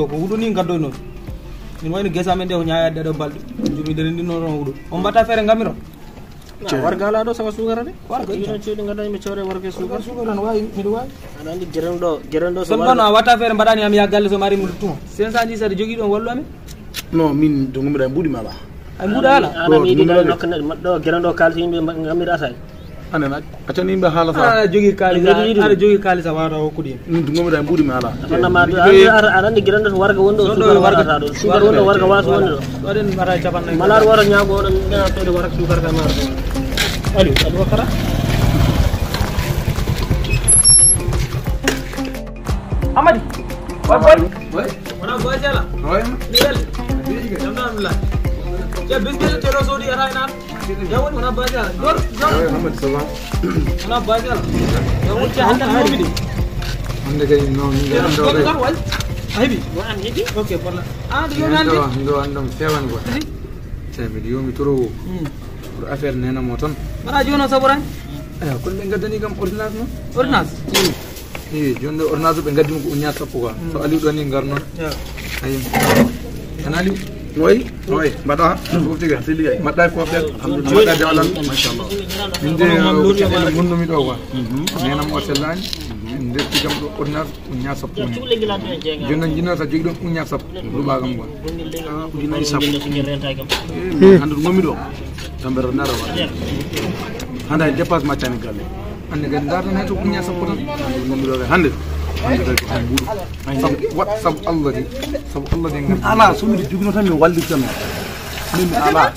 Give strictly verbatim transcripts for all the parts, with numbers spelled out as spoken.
Ko huɗo ni ngaddoy noon. Min wayno gesa amen nde ko ñaayaade ɗo balɗe. Jumi de ndi noon huɗo. On mbatta feere ngamiro. Warga ala ɗo saka sukara de. Warga. Ɗiɗo cuuɗi ngadda mi cewre warga sukara. Sukara no wawi, miɗo wawi. Aɗa andi geren ɗo, geren ɗo so ɗon a watta feere mbaɗani am ya galle so mari mo tuma. Cinq cent dix aɗa jogii ɗon wallu amen. No, min to ngumira mbuɗi mala. Ay mbuɗa ala. Aɗa mi ɗiɗa nokka ɗo geren ɗo kalsi yimɓe ngamira asay. Anen a acani yimɓe haala sa. Aɗa jogii kaalis, aɗa jogii kaalis a wawata hokkude yimɓe. Min to ngomira mbuɗi mi ala. Wonna ma aɗa andi geren ɗo warga wonɗo sukar warga ɗo. Sukar wonɗo warga wasu wonɗo. Ɗo ɗen mbaɗa capannayi. Malar wara ñaago oɗo mi ɓeɗa fede warga sukar ka mara. Aliou aɗa wakkata. Amadi. Boy boy. Wona boy jala. Wona boy jala. Jam ɗo alhamdulillah. Ya bismillah telo sodi ara ina. Jawol wona bajal. Jor jor. Hamad ça va? Wona bajal. Jawol ci hande no mi de. Hande kay no mi de. Jor way. Aybi. Wa an hidi. Ok, parla. Ah, do yo nande. Ndo ando fewan ko. Te mi yomi toro. Pour affaire nena mo ton. Mara jono saburan. Aya kon be ngadani kam ordonnance no? Ordonnance. Eyi, jooni ɗo ordonnance ɓe ngaddi mo ko uñaa sappo quoi. So Aliou ɗo ni ngar noon. Ayi. An Aliou? Oy, oy, mbaɗa. Fof tigi. Sili kay. Mbaɗa ko ɓe. Alhamdulillah. Mbaɗa jawlan. Machallah. Min de ko caɗeele ngonnomi ɗo quoi. Nenam o sellani. Min ndefti kam ɗo ordonnance uñaa sappo ni. Jooni noon jinno sa jogi ɗon uñaa sappo. Luɓa kam quoi. Ujunnaji sappo. Hande ɗum ngonmi ɗo. Tambere nara wa. Hande dépasse ma cani galle. Hande kadi dartan hay to kuña sappo tan. Hande. Hande kadi ko tan buuɗu. Sabu wat sabu Allah de. Sabu Allah de ngam. Ala so mi jugno tan mi wallita non. Min mi ala.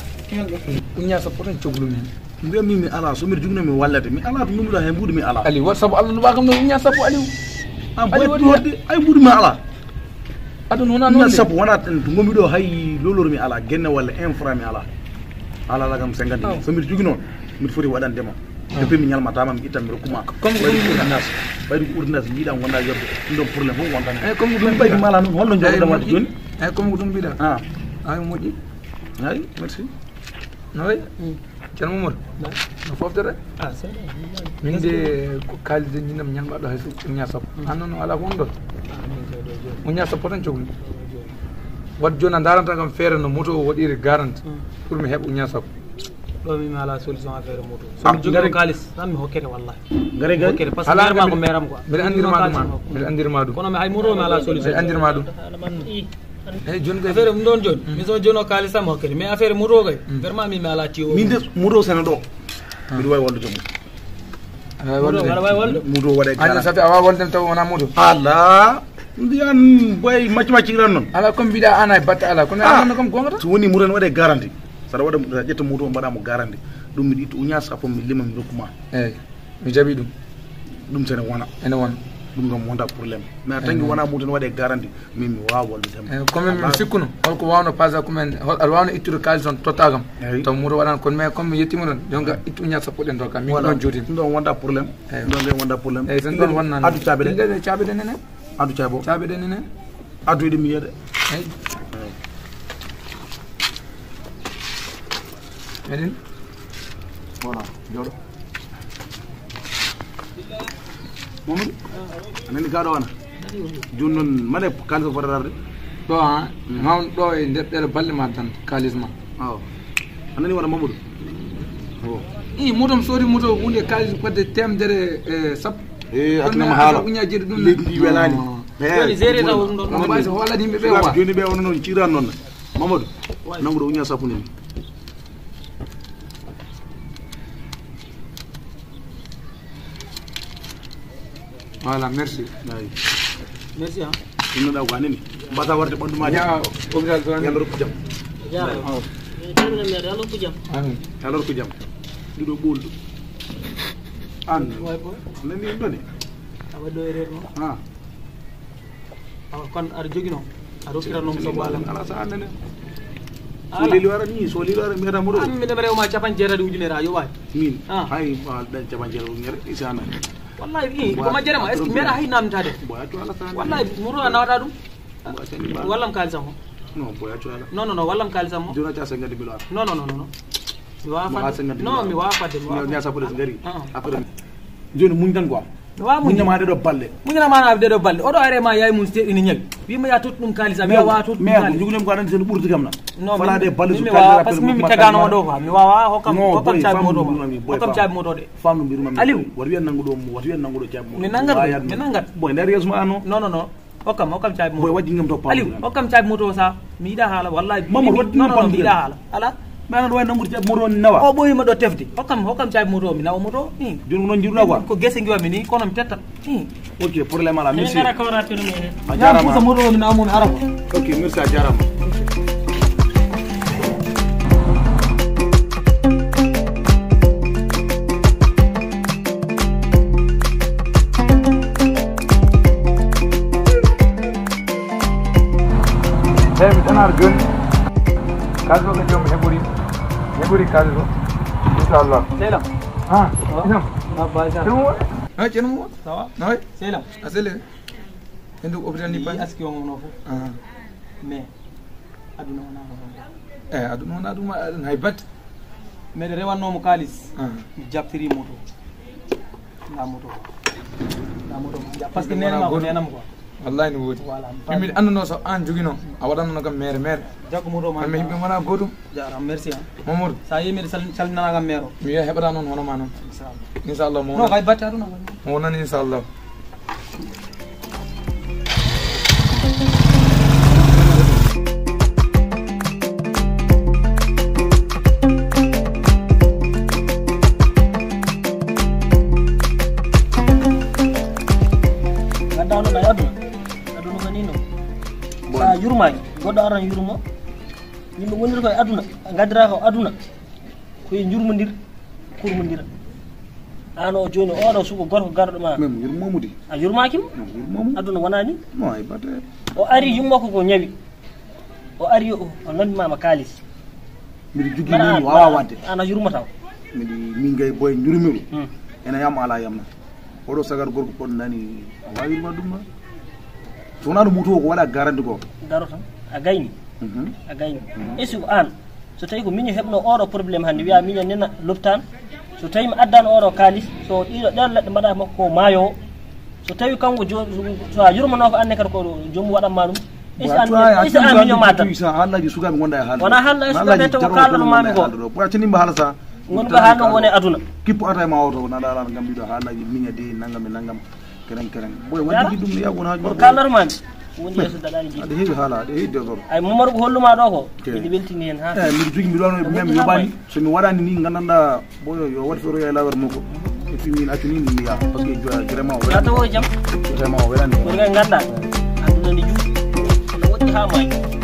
Kuña sappo tan coglu men. Mbiya min mi ala so mi jugno mi wallete mi ala to numuɗa he mbuuɗu mi ala. Ali wat sabu Allah nuɓa kam no kuña sappo Aliou. An boy duhorde ay mbuuɗu mi ala. Aduna wona noon sappo wona to ngonmi ɗo hay lolor mi ala genne walla infra mi ala. Ala ala kam cinquante mille so mbiɗa jogi noon mbiɗa foti waɗandema. Depuis mi ñalmatama mi ittan mi rokkuma comme ko ɗum urdinas ɓayde ko urdinas mbiɗa gonda yobde ɗum ɗon problème fof wontani eyyi comme ko ɗum ɓayde mala noon holno jogoɗa wadde joni. Eyyi comme ko ɗum mbiɗa. Ay moƴƴi. Ay merci. No wayi? Ceerno Mamadou. No foftere? Min de ko kaalide ñinam ñalma ɗo hay so uña sappo an noon ala ko won ɗon. Uña sappo tan cogmi. Wadde joni a daranta kam feere no moto o waɗiri garante pour mi heɓa uña sappo. Ɗo min mi ala solution affaire moto somi jogino kalis tan mi hokkete wallahi. Gare gare hokkete par ce que maire ma ko maire am quoi mbiɗa andirma ɗum mbiɗa andirma ɗum kono mi hay moto mi ala solution mbiɗa andirma ɗum. Eyyi joni kay affaire mum ɗon joni min so jono kalis tan mi hokkete mais affaire moto kay vraiment min mi ala tiyo min de moto sene ɗo mbiɗa wawi wallude mo. Aɗa wawi wallude? Mudo waɗa ani kala. Safi a wawa wallude taw wona mudo ala. Mbiyan boy macci macci ran non ala comme mbiɗa ana e batte ala kono a nanno kam gongata so woni mudo ne waɗa garanti saɗa waɗa ƴetta mudo mbaɗa mo garanti. Ɗum miɗa itta uña sappo mi lima mi rokkuma. Eyyi mi jaɓi ɗum. Ɗum sene wona ene wona. Ɗum kam wonta problème mais a tangi wona mudo ne waɗa garanti. Min mi wawa walludema. Eyyi comme min sikkuno holko wawno pasa kumen aɗa wawno ittude kalis on totta kam. Taw mudo waɗan kono mais comme mi yettima ɗon jonka ittu uña sappo ɗen totta min ɗon jootin ɗum ɗon wonda problème. Eyyi ɗum ɗon wonda problème. Eyyi sen ɗon wonna addu caabe ɗe. Caabe ɗe nene. Addu caabo caabe ɗe nene. Addu eɗe mi yeɗe. Eyyi meɗen. Voilà jooɗo. Mamadou anani gaɗo wana. Joni noon mane kalis o fota darde. Ɗo ha mawn ɗo e nder ɗere balɗe ma tan kalis ma. Awa anani wona Mamadou. I motom sori moto hunde kalis fodde temedere e sappo. E hakkunde ma haala uña jeɗi ɗum leydi ndi welani. Woni géré taw ɗum ɗon on mbasi hoolani yimɓe ɓe wa joni ɓe ono noon ciran noon. Mamadou nanguɗo uña sappo nini. Voilà merci. Merci ha innoɗa ko anani mbasa warde ɓandu ma ya hôpital to yalla rokku jam. Jarama. Yalla rokku jam. Amin. Yalla rokku jam. Ɗiɗo ɓolɗo an nani en ɗone. A waɗi ɗo erreur noon. Awa kon aɗa jogino a rokkirannomo sobo ala ala sa annene. So leli wara ni so leli wara mbiyata moɗo an min ɗema rewma capan jeetati ujunere a yoɓani min hay ɗen capan jeetati ujunere isana. Wallahi i ko majjere ma est ce que mbeɗa hay namtade. Wallahi moto a nawata ɗum. Wallam kalisam o. Non boy accu ala. Non non non wallam kalisam o. Jona ca cinquante mille wara. Non non non non. Mi wawa fadde non mi wawa fadde mi wawa fadde. Après joni muñ tan quoi. Mi wawa muñde. Muññama ɗeɗo balɗe. Muññanama na ɗeɗo balɗe. Oɗo are ma yayi mum seeɗa ina ñawi. Wima ya tottu ɗum kalis, a wiya wa tottu ɗum kalis. Jugude ko aɗa senu ɓurti kam na. Non, fala de balɗe mi wawa, parce que min mi tegano oɗo quoi. Mi wawa, hokkam, hokkam caabi moto ma. Hokkam caabi moto de. Famɗo mbiruma mi. Aliou. Wata wiyan nangu ɗo, wata wiyan nangu ɗo caabi moto. Mi nangat, mi nangat. Boy, nder yeeso ma ano. Non, non, non. Hokkam, hokkam caabi moto. Boy, wajji ngam to pamɗo. Aliou, hokkam caabi moto sa. Mi yiɗa haala, wallahi. Mamadou, mi, non, non, mi yiɗa haala. Ala. Mais aɗa wawi nangude caabi moto on nawa. O ɓooyima ɗo tefde. Hokkam, hokkam caabi moto, mi nawa moto. Joni ko noon jiruɗa quoi. Ko gese ngiwa mi ni, kono mi tetta. Ok, problème ala, merci. A jarama. Pusa moto o, mi nawa mo, mi ara quoi. Ok, merci, a jarama. Eyyi, mi tanaɗo joni. Kalis o kadi, mi heɓori, mi heɓori kalis o. Inchallah. Seylam. Ah, Seylam. Ah, ba, Seylam. Ceerno Momo? Ah, Ceerno Momo? Ça va? Noy? Seylam. A sele? Endo hôpital ni pa? Aski on no fof. Ah. Mais aduna wona ko non. Eh, aduna wona ɗum, aduna hay batte. Mbeɗa rewannomo kalis. Ah. Mi jaɓtiri moto. Nda moto. Nda moto. Parce que nenama ko nenam quoi. Wallahi no woodi. Voilà. Min mbiɗa annduno so an jogino, a waɗanno kam mere mere. Jaggu moto ma. Kono yimɓe wona gotum. Jarama, merci hein. Mamadou. Sa yimi sal-, salminana kam mero. Mi wiya heɓata noon hono ma noon. Inchallah. Inchallah mo. No kay batte aduna. Mo wonan inchallah. Gadda noon e aduna. Aduna ko ni no. Sa yurmaki, goɗɗo aran yurmo. Yimɓe woniri ko e aduna, gadira ko aduna. Ko e jurmodir, kurmodir. An o joni oɗo suko gorko garɗo ma. Même yurmomo de. A yurmaki mo? Même yurmomo. Aduna wonani? No ay bate. O ari yumma ko ko ñawi. O ari o, o noddi mama kalis. Mbiɗa jogii ni mi wawa wadde. Ana yurmata o. Mbiɗa min gay boy jurmiro. Hmm. Ena yam ala yamna. Oɗo sagar gorko poɗɗo nani a wawi yurma ɗum ma. So wona ɗum wuto ko waɗa garanti ko. Daro tan. A gayni. Mhm. A gayni. Mhm. Est-ce que an so tawi ko miño heɓno oɗo problème hannde wiya miño nena loptan, so tawi mi addano oɗo kalis, so ɗiɗo ɗen leɗɗe mbaɗa makko ko maayo o, so tawi kanko jo-, so a yurmano ko anne kadi ko joomum waɗanma ɗum. Est-ce que an, est-ce que an miño ma tan? Sa haalaji sukaɓe gonda e haalde. Wona haalde sukaɓe to ko kalɗo mami ko. Ɓoya tinimba haala sa. Ngon ko haalno woni aduna. Kippo ata e ma oto na dala ngam ɗiɗo haalaji miña de nangam e nangam. Kereng kereng. Boy wadi ki ɗum ya wona. Ko kalɗo mami. Woni yeeso daɗani jiɗi. Aɗa heewi haala, aɗa heewi debor. Ay Momar ko holluma ɗo ko. Ok. Miɗo weltini hen ha. Eh, miɗo jogi, miɗo wano même yoɓani. So mi waɗani ni gandanɗa boyo yo waɗ fero ya lawar makko. Et puis min accu ni mi ya parce que vraiment o welani. Tato o jam. Vraiment o welani. Ko kay ganda. Aduna ni juuɗi. No woɗɗi ha maayi.